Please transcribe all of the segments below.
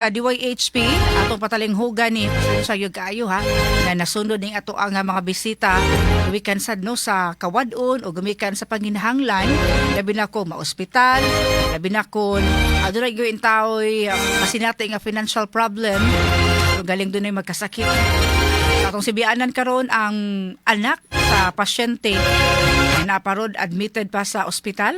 DYHP atong patalinghugan ni pasensya gyud kaayo ha nga nasunod ning ato ang mga bisita gumikan sad no sa kawad-on o gumikan sa panginahanglan, labi na ko maospital, labi na kon adunay gyud intaoy masinati nga financial problem pero galing dunay magkasakit. Sa atong sibianan karon ang anak sa pasyente na naparod admitted pa sa ospital.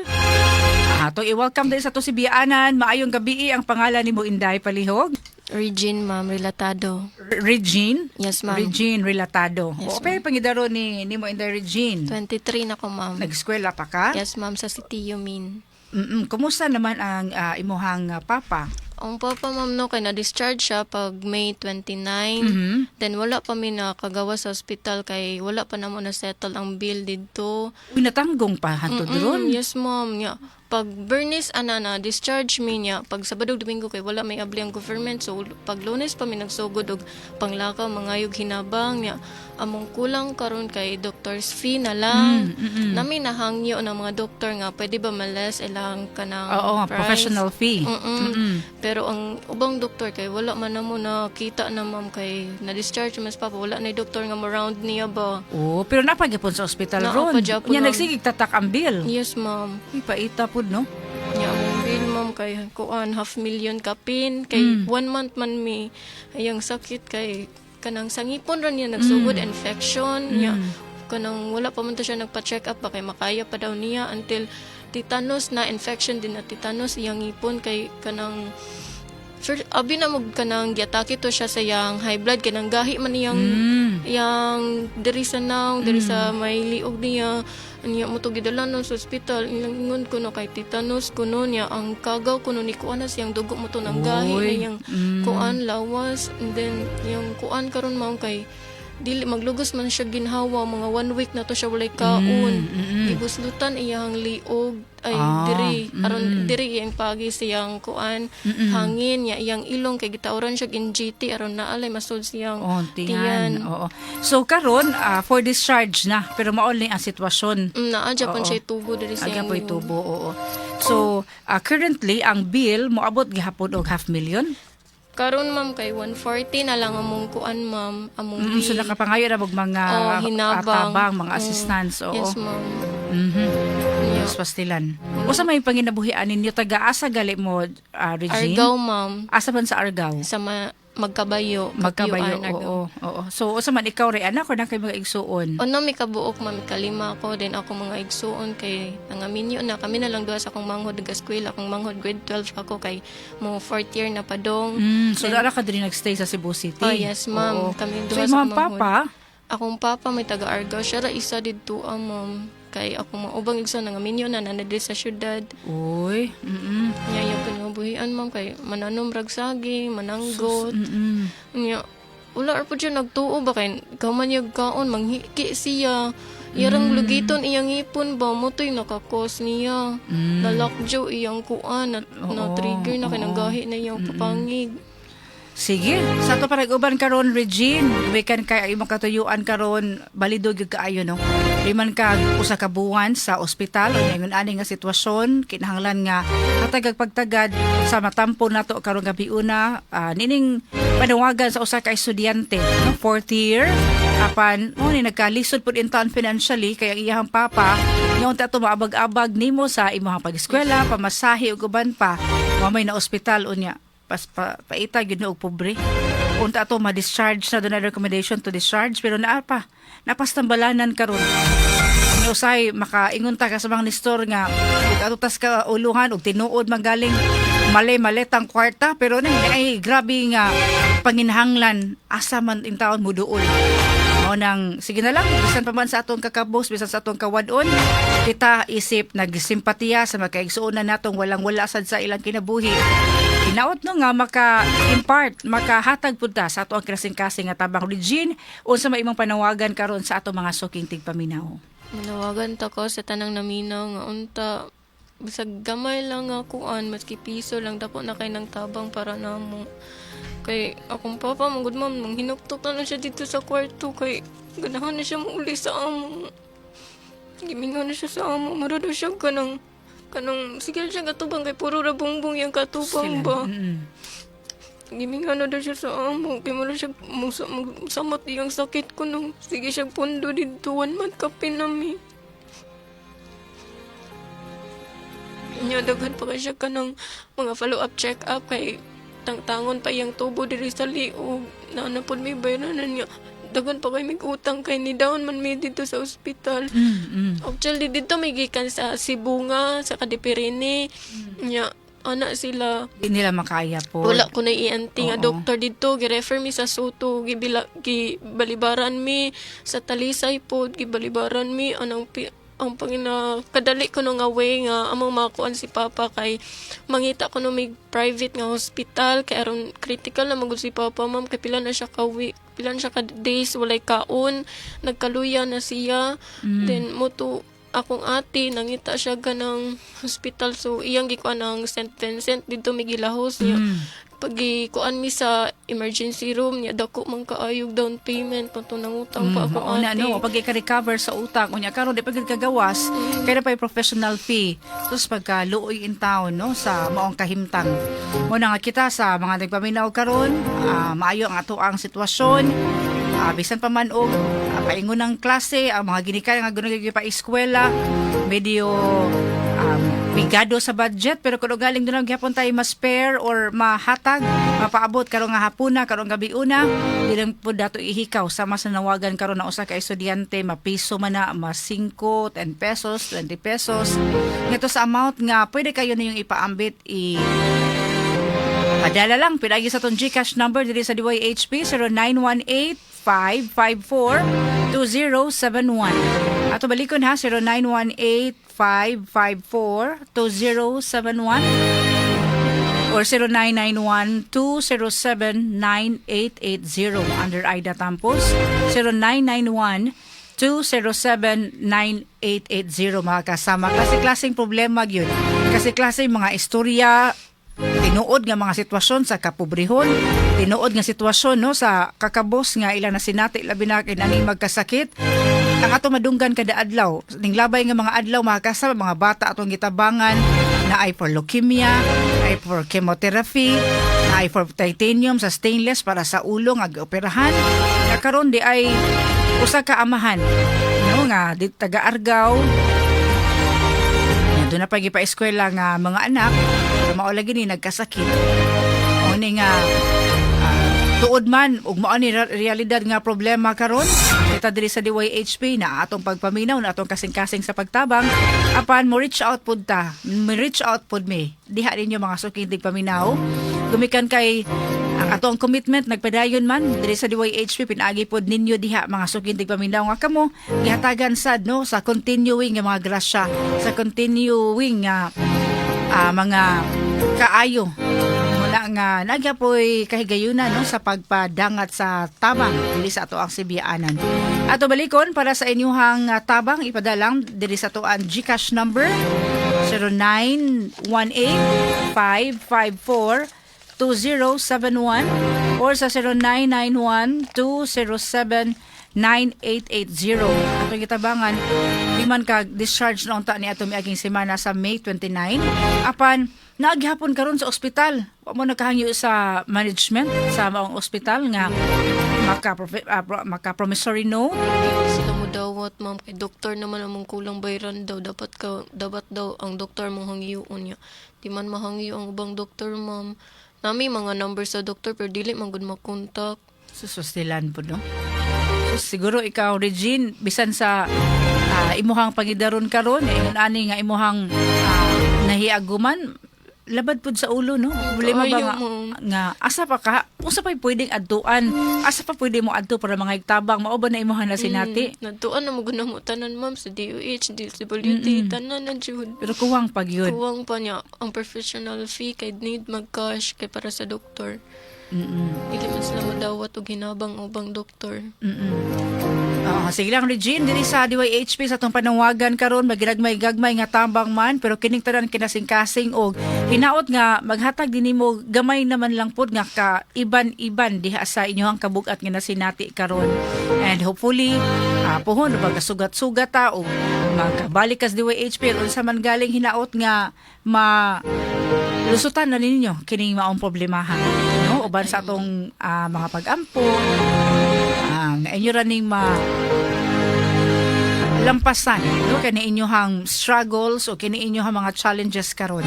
Atong i-welcome din sa atong sibianan. Maayong gabi, ang pangalan nimo, Inday, palihog? Regine, ma'am, Relatado. Regine? Yes, ma'am. Regine Relatado. Yes, O, pero pangidaro ni nimo, Inday Regine? 23 na ko, ma'am. Nag-eskwela pa ka? Yes, ma'am, sa CTU Min. Kumusta naman ang imuhang papa? Ang papa, ma'am, no, kay na-discharge siya pag May 29. Then wala pa mi nakagawa sa ospital kay wala pa namo na-settle ang bill didto. Uy, natanggong pa hantod ron. Yes, ma'am. Nya, pag Bernice ana na discharge mi niya, pag Sabado ug Domingo kay wala may abli ang government, so pag Lunes pa mi nagsugod og panglakaw, mangayog hinabang niya. Among kulang karon kay doctor's fee na lang. Nami nahangyo ng mga doktor nga pwede ba ma-less ilang kanang price. Professional fee. Pero ang ubang doktor kay wala man namo nakita na, ma'am, kay na-discharge mas papa, wala na doktor nga mo round niya ba. Oh, pero napagyapon sa ospital Naa ron. pa gyapon, Nya ma'am. nagsigig tatak ang bill. Yes, ma'am. Uy, paita pud no. Nya among bill, ma'am, kay kuan, half million kapin kay one month man mi ayang sakit kay kanang sangipon ra niya nagsugod infection niya, kanang wala pa man to siya nagpa-check up ba kay makaya pa daw niya until tetanus na infection din na tetanus iyang ngipon kay kanang first abi na mo kanang giatake to siya sa iyang high blood, kanang gahi man iyang yang diri sa naong, diri sa may liog niya. Niya mo to gidala nun sa ospital, ilang ingon kuno kay tetanus kuno niya, ang kagaw kuno ni kuan na siyang dugo mo to nang gahi na Uy. iyang kuan lawas. And then yung kuan karon, ma'am, kay dili maglugos man siya ginhawa, mga one week na to siya walay kaon. Gibuslutan iyang liog ay diri aron diri iyang pagi siyang kuan hangin niya, iyang ilong kay gitawran siya NGT aron naalay masud siyang Oh, tiyan. tiyan. Oo. So karon for discharge na pero mao ni ang sitwasyon. Naa gyapon siya tubo diri sa Aga iyang po'y liog. tubo, oo. So, currently ang bill moabot gihapon og half million. Karon, ma'am, kay 140 na lang among kuan, ma'am, among So bill. nakapangayo na og mga Oh, hinabang. tabang, mga assistance, oo. Yes, ma'am. Yeah. Yes, pastilan. Usa may panginabuhian ninyo, taga-asa gali mo, Regine? Argao, ma'am. Asa man sa Argao? Sa Magkabayo. Magkabayo, Kapyuan, Argao. oo. So, usa man ikaw rin, anak, o na kay mga igsuon? Ono mi kabuok, ma'am, kalima ako din ako mga igsuon kay nangaminyo na kami na lang duha sa akong manghod nag-eskwela, akong manghod grade 12, ako kay mo fourth year na padong. So, dara ka din nagstay sa Cebu City? Oh, yes, ma'am. Kami So, duha sa imong akong manghod. papa? Akong papa may taga Argao, siya ra isa didto, ma'am. Kay ako mga ubang igsoon nangaminyo na na diri sa syudad. Uy, Nya yung kinabuhian, ma'am, kay mananom rag saging, mananggot. Nya wala ra pud siya nagtuo ba kay gaman yung kaon manghiki siya. Iyarang lugiton iyang ngipon ba mo to'y nakakos niya. Nalakjo iyang kuan na, na trigger na kay nanggahi na iyang papangig. Sige, sa ato para uban karon, Regine, gikan kay ang imong katuyuan karon balido gyud kaayo no. Riman ka usa ka buwan sa ospital unya ingon ani nga sitwasyon, kinahanglan nga hatagag pagtagad sa matampo nato karong gabi una nining panawagan sa usa ka estudyante no, fourth year, apan mo ni nagkalisod pud in town financially kay ang iyang papa nga unta ato maabag-abag nimo sa imong pag-eskwela, pamasahe ug uban pa, mamay na ospital unya pas pa, paita gyud no og pobre. Unta ato ma-discharge na, doon na recommendation to discharge pero naa pa napastambalanan karon. Nga usahay makaingon ta ka sa mga nestor nga ug ato tas ka uluhan og tinuod man galing mali maletang kwarta pero na ay grabe nga panginhanglan, asa man in taon mo duol. Mao nang sige na lang, bisan pa man sa atong kakabos, bisan sa atong kawadon, kita isip nagsimpatiya sa makaigsuonan natong walang-wala sad sa ilang kinabuhi. Hinaot no nga maka-impart, makahatag pud ta sa ato ang kasing-kasing nga tabang. Regine, unsa may imong panawagan karon sa ato mga suking tigpaminaw? Manawagan ta ko sa tanang naminaw nga unta bisag gamay lang nga kuan, maski piso lang, dako na kay ng tabang para namo. Kay akong papa magud, ma'am, manghinuktok na lang siya dito sa kwarto kay ganahan na siya muuli sa amo. Gimingaw na siya sa amo, mura daw siya kanang sige siya katubang kay puro ra bongbong yang katubang ba. Gimingan na daw siya sa amo. Kay mura siya musamot iyang sakit ko nung sige siya pundo dito. One month kapin nami. Nya daghan pa kay siya kanang mga follow-up check-up kay tangtangon pa iyang tubo diri sa liog. Na na pod may bayranan niya. Daghan pa kay mig utang kay ni down man mi dito sa ospital. Actually, dito may gikan sa Cebu nga, sa Kadipirini. Nya, ana sila. Di nila makaya po. Wala ko na ENT nga doktor dito. Girefer mi sa Soto. Gibila, gibalibaran mi. Sa Talisay po, gibalibaran mi. Anong ang pangina kadali ko no nga way nga among makuan si Papa kay mangita ko no may private nga hospital kay aron critical na magud si Papa, ma'am, kay pila na siya ka week, pila na siya ka days walay kaon, nagkaluya na siya. Then mo to akong ate nangita siya ganang hospital, so iyang gikuan ang St. Vincent didto mi gilahos niya. Pag gikuan mi sa emergency room niya, dako man kaayog down payment pa to, nangutang pa akong Mauna ate. No, pag ika-recover sa utang, unya karon di pa gyud kagawas, kaya na pa yung professional fee. Tapos pagka luoy in town no sa maong kahimtang. Muna nga kita sa mga nagpaminaw karon, maayo ang ato ang sitwasyon. Bisan pa man og paingon ng klase, ang mga ginikan nga gano'n pa eskwela, medyo bigado sa budget, pero kung galing doon lang gyapon tayo ma-spare or mahatag, mapaabot karong nga hapuna, karong gabi una, di lang po dato ihikaw sama sa nawagan karon na usa ka estudyante, mapiso man na, ma 5, 10 pesos, 20 pesos ngadto sa amount nga pwede kayo ninyong ipaambit, i padala lang pinagi sa atong GCash number diri sa DYHP, 0918-554-2071. Ato balikon ha, 0918-554-2071 or 0991-207-9880 under Aida Tampos. 0991-207-9880, mga kasama. Klase-klaseng problema yun. Kasi-klase mga istorya, tinuod nga mga sitwasyon sa kapobrehon, tinuod nga sitwasyon no sa kakabos nga ilang nasinati, labi na kay nani magkasakit. Ang ato madunggan kada adlaw, ning labay nga mga adlaw, mga kasama, mga bata atong gitabangan na ay for leukemia, ay for chemotherapy, na ay for titanium sa stainless para sa ulo nga gioperahan. Nga karon di ay usa ka amahan no nga di taga Argao. Doon na pa gipa-eskwela nga mga anak, pero mao lagi ni nagkasakit. Mao ni nga tuod man ug mao ni realidad nga problema karon kita diri sa DYHP na atong pagpaminaw na atong kasing-kasing sa pagtabang, apan mo reach out pud ta, mo reach out pud mi diha ninyo, mga suking tigpaminaw, gumikan kay ang atong commitment nagpadayon man diri sa DYHP pinaagi pod ninyo diha, mga suking tigpaminaw, nga kamo gihatagan sad no sa continuing nga mga grasya, sa continuing nga mga kaayo muna nga nagyapoy kahigayunan no sa pagpadangat sa tabang diri sa ato ang Sibianan. Ato balikon, para sa inyong tabang, ipadalang diri sa ato ang GCash number 0918 554 2071 or sa 0991 207 9880. Atong gitabangan, di man ka discharge na unta ni ato miaging semana sa May 29. Apan naaghapon karon sa ospital. Wa mo nakahangyo sa management sa maong ospital nga maka promissory note? Di sila mo dawat, ma'am, kay doktor naman among kulang bayran daw, dapat daw ang doktor mong hangyoon niya. Di man mahangyo ang ubang doktor, ma'am. Nami mga number sa doktor pero dili man gud makontak. Susustilan po, no? So, siguro ikaw, Regine, bisan sa imuhang pangidaron karon, ingon ani nga imuhang nahiaguman, labad pud sa ulo, no? Problema ba Kaayo, nga, ma'am. Nga asa pa ka, unsa pa pwedeng adtuan, asa pa pwede mo adto para mga tabang, mao ba na imuhan na sinati? Nadtuan na mo gud mo tanan, ma'am, sa DOH, DSWD, tanan na jud. Pero kuwang pag yun. Kuwang pa niya ang professional fee kay need mag-cash kay para sa doktor. Dili man sila madawat og hinabang ubang doktor. Oo, sige lang, Regine, diri sa DYHP sa atong panawagan karon, magiragmay-gagmay nga tambang man, pero kining tanan kinasing-kasing og hinaot nga maghatag din nimo gamay naman lang pod nga ka iban-iban diha sa inyong kabugat nga nasinati karon. And hopefully puhon magkasugat-sugat ta o makabalik kas DYHP, unsa man galing hinaot nga ma lusutan na ninyo kining maong problemaha no. Uban sa atong mga pag-ampo nga inyo ra ning ma lampasan, no, kani inyohang struggles o kini inyohang mga challenges karon.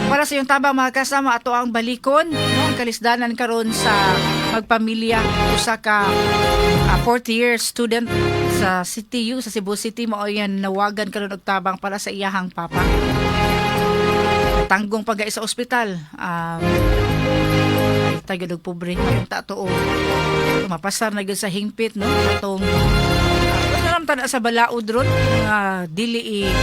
Para sa iyong tabang, mga kasama, ato ang balikon, no, ang kalisdanan karon sa magpamilya, usa ka fourth year student sa CTU sa Cebu City, mao yan nawagan karon og tabang para sa iyahang papa. Tanggong pagay sa ospital. Ay tayo og pobre yung tatuo. Mapasar na gyud sa hingpit, no, atong wala naman sa balaod ron nga dili i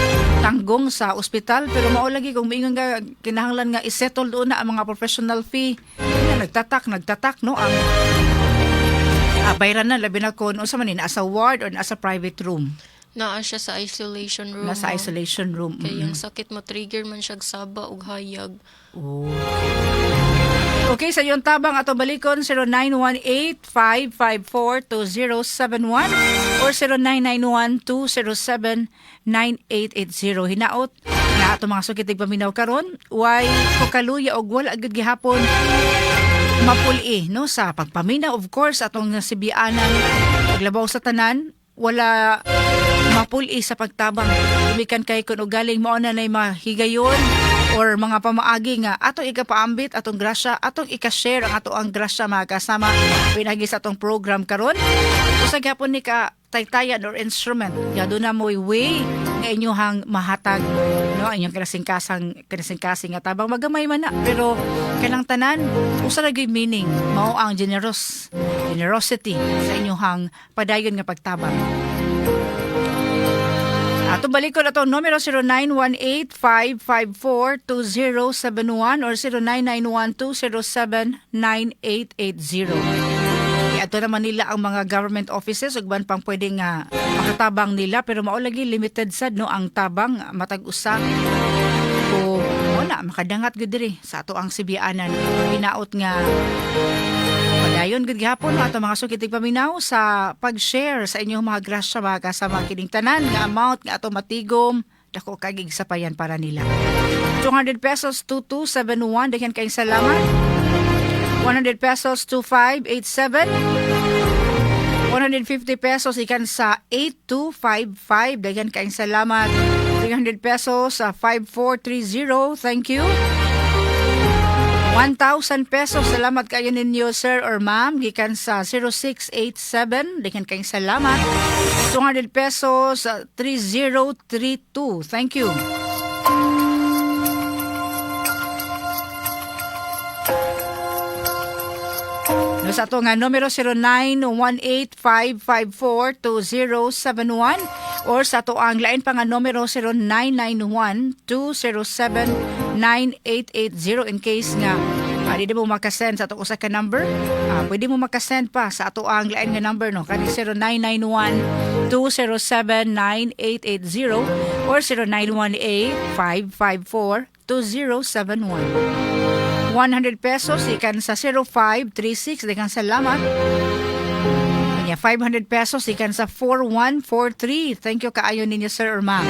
tanggong sa ospital, pero mao lagi kung miingon ka kinahanglan nga isettle doon na ang mga professional fee. Yan, nagtatak nagtatak, no, ang bayran na, labi na kung unsa man ni, nasa ward or nasa private room. Naa siya sa isolation room, Nasa ma'am. Isolation room. Kay ang sakit mo trigger man siya og saba ug hayag. Oh. Okay, sa iyong tabang ato balikon 0918-554-2071 or 0991-207-9880. Hinaot na ato mga suki tigpaminaw karon, way ko kaluya og wala gyud gihapon mapuli, no, sa pagpaminaw, of course, atong sibianan. Paglabaw sa tanan, wala mapuli sa pagtabang gumikan kay kun ugaling mao na nay mahigayon or mga pamaagi nga atong ikapaambit atong grasya, atong ika-share ang ato ang grasya, mga kasama, pinagi sa atong program karon. Usa gyapon ni ka taytayan or instrument nga doon na mo'y way nga inyohang mahatag, no, inyong kinasingkasang kinasingkasing nga tabang. Magamay man na, pero kanang tanan usa ra gyud meaning, mao ang generosity sa inyohang padayon nga pagtabang. Ato balikon atong numero 0918-554-2071 or 0991-207-9880. Ato naman nila ang mga government offices ug uban pang pwede nga makatabang nila, pero mao lagi limited sad, no, ang tabang matag usa o mo na makadangat gud diri sa ato ang sibianan. Hinaot nga padayon gud gihapon ato mga suki tigpaminaw sa pag-share sa inyong mga grasya, mga kasama. Kining tanan nga amount nga ato matigom, dako kag sapayan para nila. 200 pesos, 2271, daghan kayong salamat. 100 pesos, 2587. 150 pesos ikan sa 8255, daghan kayong salamat. 300 pesos sa 5430, thank you. 1,000 pesos, salamat kayo ninyo, sir or ma'am, gikan sa 0687, daghan kayong salamat. 200 pesos sa 3032, thank you. No, sa ato nga numero 0918-554-2071 or sa ato ang lain pa nga numero 0991-207-9880, in case nga di mo makasend sa ato usa ka number, pwede mo makasend pa sa ato ang lain nga number, no, kani 0991-207-9880 or 0918-554-2071. 100 pesos ikan sa 0536, daghang salamat. Kanya 500 pesos ikan sa 4143. Thank you kaayo ninyo, sir or ma'am.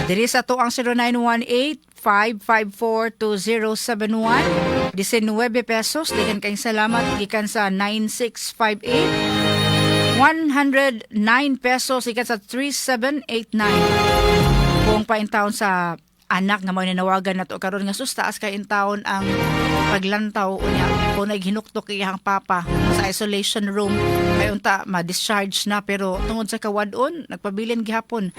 Diri sa ato ang 0918-554-2071. 19 pesos, daghan kayong salamat gikan sa 9658. 109 pesos ikan sa 3789. Kung pa taon sa anak nga mao nanawagan nato karon nga sus, taas kay taon ang paglantaw unya kung naghinuktok iyang papa sa isolation room kay unta ma-discharge na, pero tungod sa kawad-on nagpabilin gihapon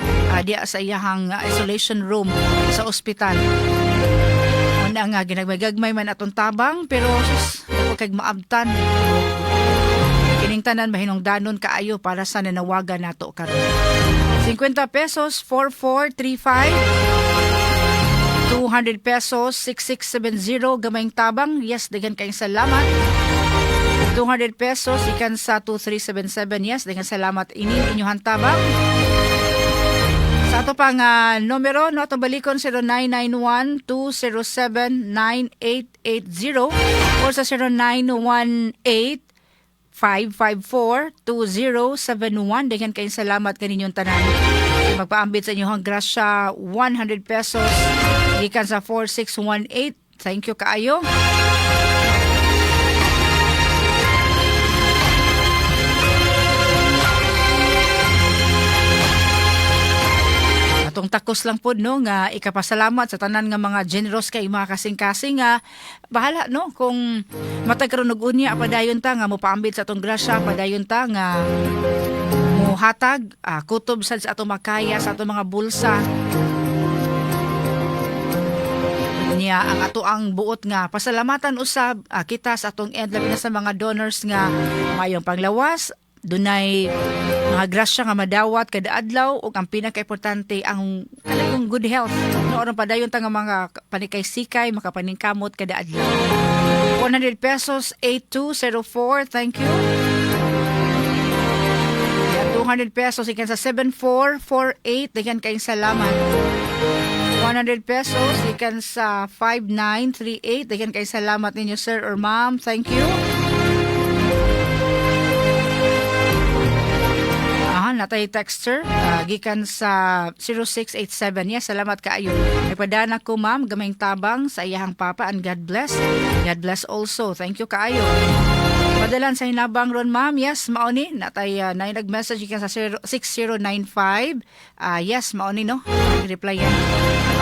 diya sa iyahang isolation room sa ospital. Una nga ginagmay-gagmay man atong tabang, pero sus, dako kag maabtan. Kining tanan mahinungdanon kaayo para sa nanawagan nato karon. 50 pesos, 4435. 200 pesos, 6670, gamayng tabang. Yes, daghan kayong salamat. 200 pesos ikan sa 2377. Yes, daghan salamat ini inyong tabang. Sa ato pang numero, no, atong balikon 0991 207 9880 or sa 0918 554-2071. Daghan kayong salamat kaninyong tanan. Magpaambit sa inyong grasya, 100 pesos. Gikan sa 4618. Thank you kaayo. Atong takos lang pod, no, nga ikapasalamat sa tanan nga mga generous kay mga kasing-kasing nga bahala, no, kung matag karon og unya, padayon ta nga mopaambit sa atong grasya, padayon ta nga mohatag kutob sad sa atong makaya sa atong mga bulsa niya. Ang ato ang buot nga pasalamatan usab kita sa atong end, labi na sa mga donors nga mayong panglawas, dunay mga grasya nga madawat kada adlaw, ug ang pinakaimportante, ang kanang good health, no, aron padayon ta nga mga panikay-sikay, makapaningkamot kada adlaw. 100 pesos, 8204, thank you. Yeah, 200 pesos ikan sa 7448, daghan kayong salamat. 100 pesos ikan sa 5938, daghan kayong salamat ninyo, sir or ma'am, thank you. Aha, natay texter gikan sa 0687. Yes, salamat kaayo. Nagpadana ko, ma'am, gamayng tabang sa iyahang papa and God bless. God bless also. Thank you kaayo. Padalan sa hinabang ron, ma'am. Yes, mao ni. Natay na nag-message gikan sa 0, 6095. Yes, mao ni, no. Reply yan.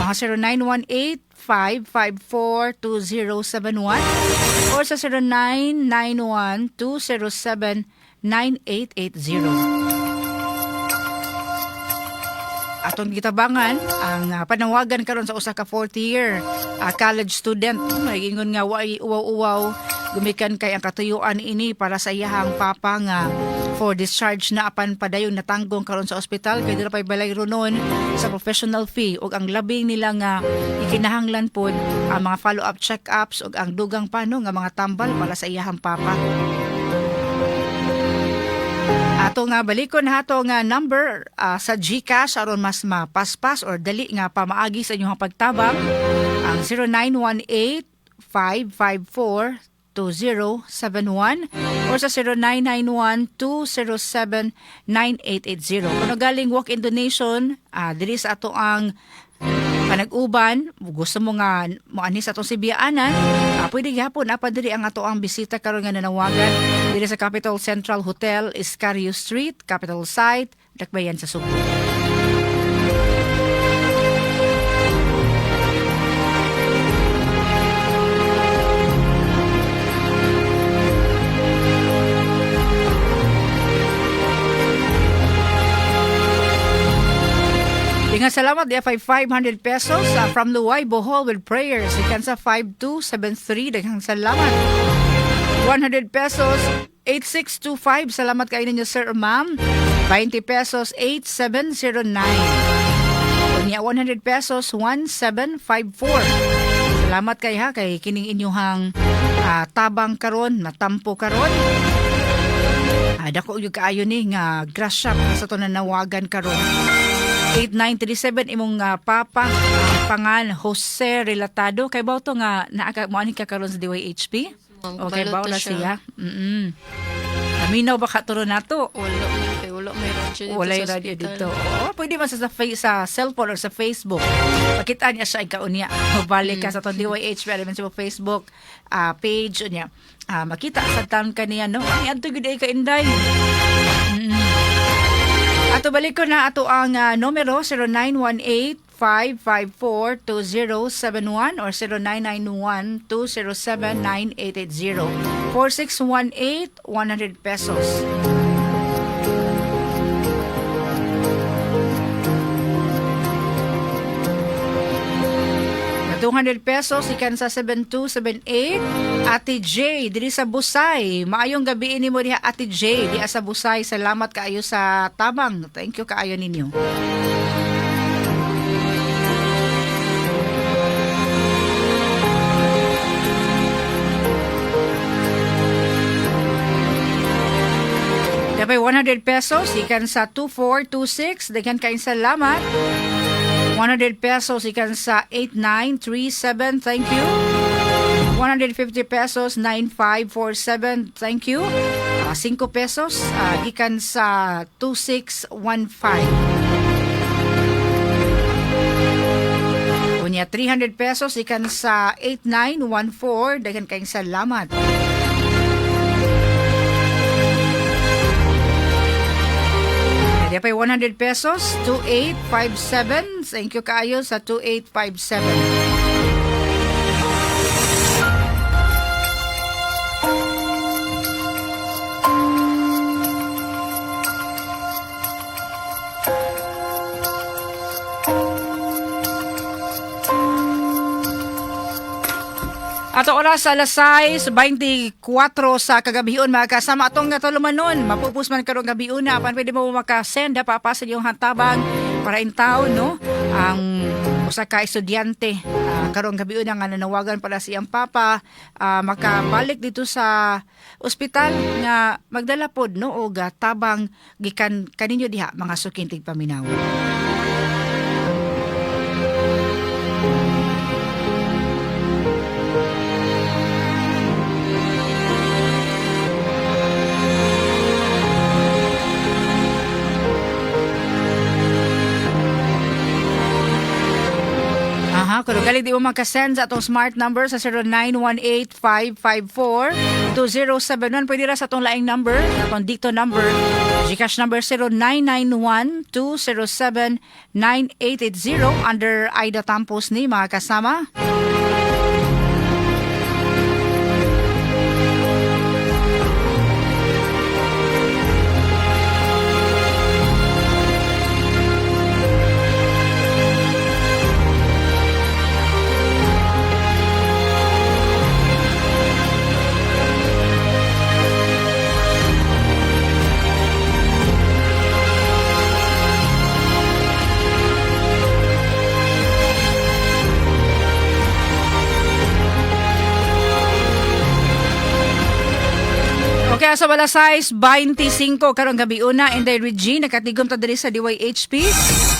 0918 554 2071 or sa 0991 207 9880. Atong gitabangan ang panawagan karon sa usa ka fourth year college student. May ingon nga way uwaw-uwaw gumikan kay ang katuyuan ini para sa iyahang papa nga for discharge na, apan padayon natanggong karon sa ospital kay dira pay balay ronon sa professional fee, ug ang labing nila nga ikinahanglan pod ang mga follow-up check-ups ug ang dugang pano nga mga tambal para sa iyahang papa. Ato nga balikon hato nga number sa GCash aron mas mapaspas or dali nga pamaagi sa inyong pagtabang, ang 0918 554 2071 or sa 0991 207 9880. Kung galing walk-in donation, diri sa ato ang panag-uban, gusto mo nga moanhi sa atong Sibiaanan, pwede gihapon apa diri ang ato ang bisita karon nga nanawagan diri sa Capital Central Hotel, Escario Street, Capital Site, Dakbayan sa Sugbo. Nga salamat di 500 pesos from Luway, Bohol with prayers. Ikan sa 5273, daghang salamat. 100 pesos, 8625. Salamat kayo ninyo, sir or ma'am. 20 pesos, 8709. Unya 100 pesos, 1754. Salamat kay ha kay kining inyuhang tabang karon, natampo karon. Dako gyud kaayo ni nga grasya para sa to nanawagan karon. 8937, imong papa, ang pangan Jose Relatado. Kay baw to nga naa ka mo ani ka karon sa DYHP? Ma'am, Okay, kabalo baw to na siya. siya. Naminaw ba ka turo nato? Wala man kay wala may radyo dito Walay sa radyo ospital. dito. Oo, pwede man sa cellphone or sa Facebook. Pakita niya siya ikaw niya. Mabalik ka sa atong DYHP Element sa Facebook page niya. Makita sa taon kaniya, no? Ay, adto gyud ay ka, Inday. Ato balik ko na ato ang numero 0918-554-2071 or 0991-207-9880. 4618, 100 pesos. Na 200 pesos ikan sa 7278, Ate J diri sa Busay. Maayong gabi ini mo diha, Ate J, diha sa Busay. Salamat kaayo sa tabang. Thank you kaayo ninyo. Dapat 100 pesos ikan sa 2426. Daghan kayong salamat. 100 pesos ikan sa 8937. Thank you. 150 pesos, 9547. Thank you. 5 pesos gikan sa 2615. Unya Unya 300 pesos ikan sa 8914. Daghan kayong salamat. Di pa 100 pesos, 2857. Thank you kaayo sa 2857. Ato oras alas 6:24 sa kagabhion, mga kasama, atong natulumanon. Mapupus man karong gabiuna, apan pwede mo makasend pa pa sa iyong hantabang para in town, no, ang usa ka estudyante karong gabiuna nga nanawagan para sa iyang papa makabalik dito sa ospital nga magdala pod, no, og tabang gikan kaninyo diha, mga suking tigpaminaw. Aha, kung galing di mo makasend sa atong Smart number sa 0918-554-2071, pwede ra sa atong laing number, atong Dicto number, GCash number 0991-207-9880 under Aida Tampos ni, mga kasama. Okay, sa wala size 25 karong gabi una, Inday Regine, nakatigom ta diri sa DYHP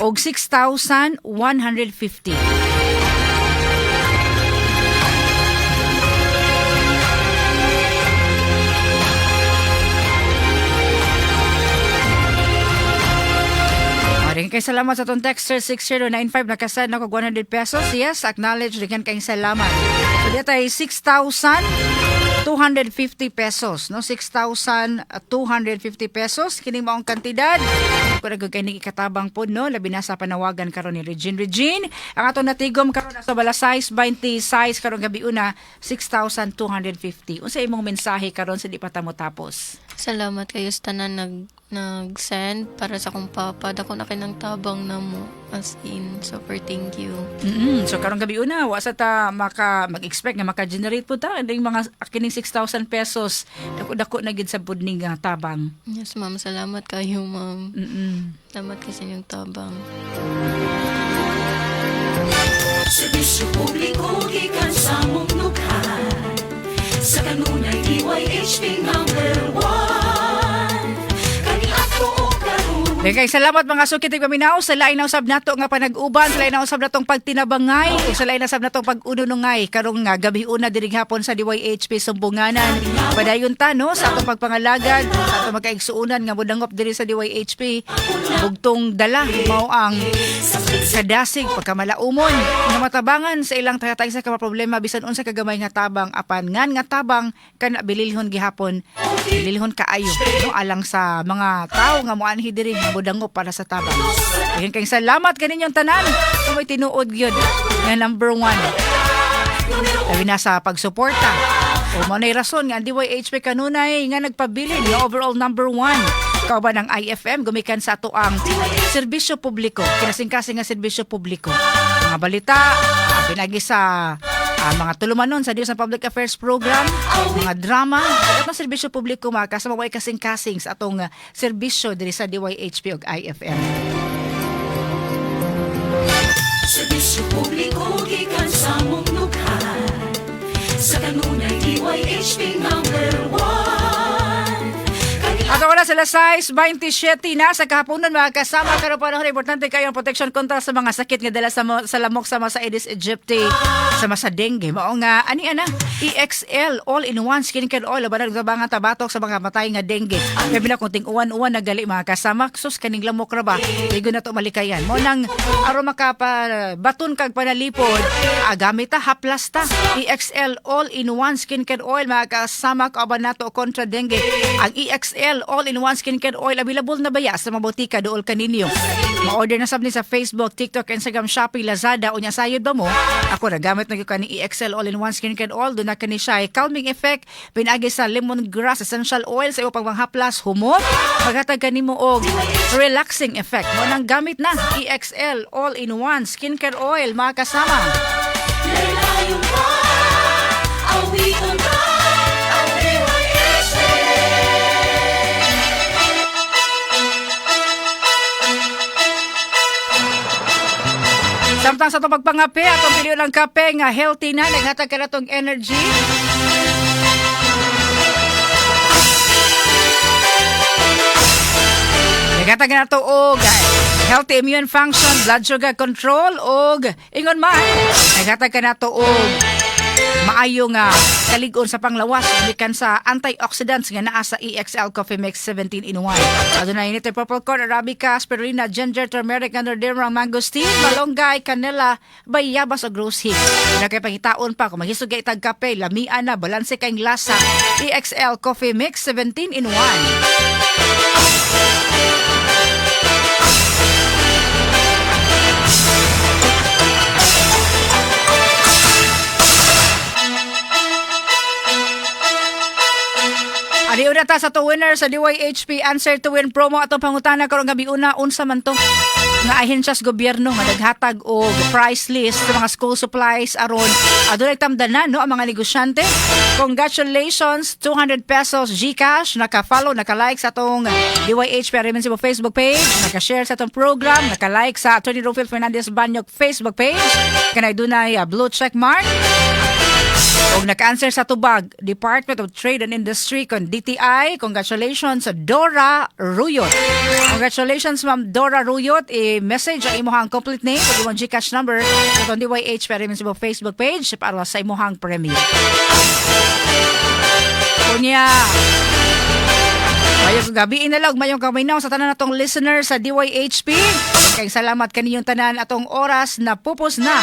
og 6,150. Maring kay salamat sa atong texter 6095, nakasend na og 100 pesos. Yes, acknowledge, daghan kayong salamat. So diya tayo 6,250 pesos, no? 6,250 pesos kini maong kantidad. Kung nagug kay ikatabang pod, no, labi na sa panawagan karon ni Regine. Regine, ang atong natigom karon sa bala size 20 size karong gabi una 6,250. Unsa imong mensahe karon sa di pa ta mo tapos? Salamat kayo sa tanan nag-send para sa akong papa. Dako na kay ng tabang na mo. As in, super thank you. So karong gabi una, wa sa ta maka mag-expect nga maka-generate po ta ning mga kining 6,000 pesos. Dako-dako na gid sa budning nga tabang. Yes, ma'am. Salamat kayo, ma'am. Salamat kayo sa inyong tabang. Serbisyo publiko gikan sa mong nukhan. Sa kanunay DYHP number 1. Kaniadto og karon. Kay salamat, mga suki tigpaminaw, sa lain na usab nato nga panag-uban, sa lain na usab natong pagtinabangay, ug sa lain na usab natong pag-ununungay karong nga gabi una diri hapon sa DYHP Sumbunganan. Padayon ta, no, sa atong pagpangalagad, sa atong magkaigsuonan nga modangop diri sa DYHP. Bugtong dala mao ang kadasig, pagkamalaumon nga matabangan sa ilang tatay sa ka problema bisan unsa kagamay nga tabang, apan ngan nga tabang kana bililhon gihapon, bililhon kaayo, no, alang sa mga tawo nga moanhi diri nga modangop para sa tabang. Ayun, kayong salamat kaninyong tanan kung may tinuod gyud nga number one labi na sa pagsuporta. O mo na'y rason nga ang DYHP kanunay nga nagpabilin nga overall number one kauban ng IFM gumikan sa ato ang serbisyo publiko, kinasingkasing nga serbisyo publiko. Mga balita, pinagi sa mga tulumanon sa News and Public Affairs Program, mga drama, atong serbisyo publiko, mga kasama, way kasing-kasing sa atong serbisyo diri sa DYHP ug IFM. Serbisyo publiko gikan sa mong nukhan. Sa kanunay DYHP number 1. Kani Ato wala sila size 27 na sa kahaponon, mga kasama. Karon panahon, importante kayo ang protection kontra sa mga sakit nga dala sa lamok sama sa Aedes aegypti. Sama sa dengue. Mao nga ani ana EXL all-in-one skincare oil ba nagtabangan tabatok sa mga matay nga dengue. Labi na kung ting-uwan-uwan na gali, mga kasama, sus, kaning lamok ra ba. Ligo na to malikayan. Mo nang aron makapa baton kag panalipod, gamit ta, haplas ta. EXL all-in-one skincare oil, mga kasama, kauban nato kontra dengue. Ang EXL all-in-one skincare oil available na baya sa mga botika dool kaninyo. Ma-order na sab ni sa Facebook, TikTok, Instagram, Shopee, Lazada unya sayod ba mo? Ako nagamit na gyud kani EXL all-in-one skincare oil. Duna kani siya ay calming effect pinagi sa lemongrass essential oil sa imong pagpanghaplas humot. Maghatag kanimo og relaxing effect. Mo nang gamit na EXL all-in-one skincare oil, mga kasama. Laylayon pa, awiton ka, ang DYHP. Samtang sa itong pagpangape, atong piliyon ang kape nga healthy na, naghatag ka na itong energy. Naghatag na ito og healthy immune function, blood sugar control, og ingon man, naghatag ka na ito og maayo nga kalig-on sa panglawas gikan sa antioxidants nga naa sa EXL Coffee Mix 17 in 1. Aduna ini purple corn, arabica, spirulina, ginger, turmeric, ganoderma, mangosteen, malunggay, kanela, bayabas ug rose hip. Una kay pangitaon pa kung maghisog itag kape, lamian na, balanse kayong lasa. EXL Coffee Mix 17 in 1. Ari una ta sa to winner sa DYHP Answer to Win promo. Atong pangutana karong gabi una, unsa man to nga ahensya sa gobyerno nga naghatag og price list sa mga school supplies aron adunay tamdanan no ang mga negosyante? Congratulations, ₱200 GCash. Naka-follow, naka-like sa atong DYHP RMN Cebu Facebook page, naka-share sa atong program, naka-like sa Attorney Rufil Fernandez Banyok Facebook page, kanay dunay blue check mark og naka-answer sa tubag, Department of Trade and Industry kon DTI. Congratulations sa Dora Ruyot. Congratulations, Ma'am Dora Ruyot. I-message ang imuhang complete name ug imong GCash number sa atong DYH RMN Cebu Facebook page para sa imuhang premyo. Unya, mayong gabi inalog, mayong kaminaw sa tanan natong listener sa DYHP. Kay salamat kaniyong tanan, atong oras na pupos na.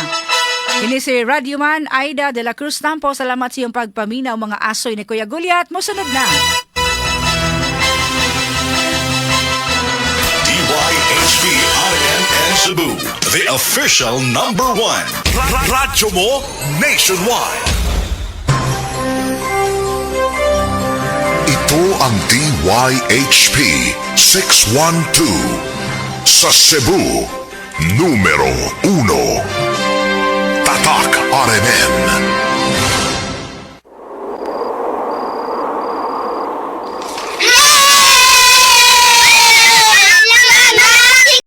Ini si Radyoman Aida de la Cruz Tampo. Salamat sa iyong pagpaminaw, mga asoy ni Kuya Gulyat. Musunod na. DYHP RMN Cebu, the official number one. Radyo mo nationwide. Ito ang DYHP 612 sa Cebu, numero 1. Tatak RMN.